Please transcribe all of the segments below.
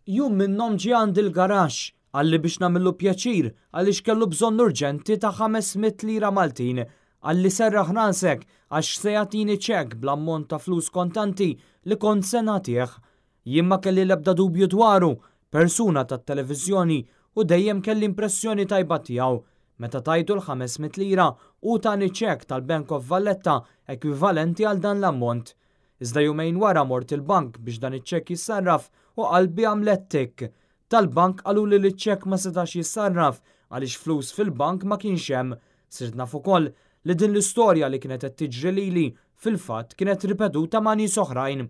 Jum minnhom ġie għandi l-garaxx, qalli biex nagħmillu pjaċir għaliex kellu bżonn urġenti ta' 500 lira Maltin. Qalli serraħ rasek għax se jagħtini ċekk bl-ammont ta' flus kontanti li kont se nagħtih. Jien ma kelli l-ebda dubju dwaru, persuna tat-televiżjoni u dejjem kelli impressjoni tajba tiegħu. Meta tajtu l-500 lira, hu tani ċekk tal-Bank of Valletta ekwivalenti għal dan l-ammont. Iżda jumejn wara mort il-bank biex dan iċ-ċekk jissarraf u qalbi għamlet tikk. Tal-bank qaluli li ċ-ċekk ma setax jissarraf għaliex flus fil-bank ma kienx hemm. Sirt naf ukoll li din l-istorja li kienet qed tiġri lili fil-fatt kienet ripetuta ma' nies oħrajn.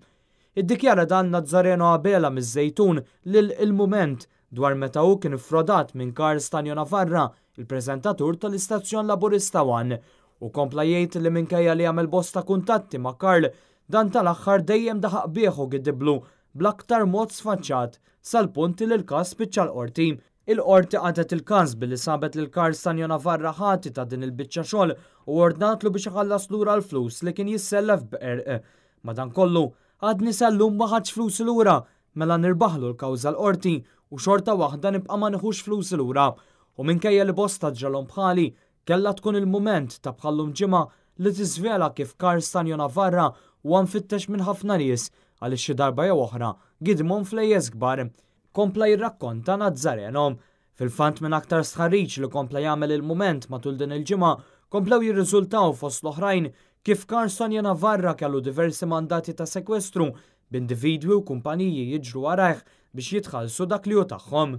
Iddikjara dan Nazzareno Abela miż-Żejtun lil Il-Mument dwar meta hu kien iffrodat minn Karl Stagno Navarra, il-preżentatur tal-istazzjon Laburista One. Hu kompla jgħid li minkejja li għamel bosta kuntatti ma' Karl, dan tal-aħħar dejjem daħaq bih u gidiblu bl-aktar mod sfaċċat, sal-punt li l-każ spiċċa l-Qorti. Il-Qorti qatgħet il-każ billi sabet lil Karl Stagno Navarra ħati ta' din il-biċċa xogħol u ordnatlu biex iħallas lura l-flus li kien jissellef b'qerq. Madankollu, għadni sal-lum ma ħadtx flusi lura Mela nirbaħlu l-kawża l-qorti u xorta waħda nibqa' ma niħux flusi lura. U minkejja li bosta ġralhom bħali, kellha tkun il-mument ta' bħal-lum ġimgħa li tiżvela kif Karl Stagno Navarra huwa mfittex minn ħafna nies għaliex xi darba jew oħra gidimhom flejjes kbar. Kompla jirrakkonta Nazzareno. Fil-fatt minn aktar stħarriġ li kompla jagħmel il-Mument matul din il-ġimgħa komplew jirriżultaw fost l-oħrajn kif Karl Sonia Navarra kellu diversi mandati ta' sekwestru b'individwi u kumpaniji jiġru warajh biex jitħallsu dak li hu tagħhom.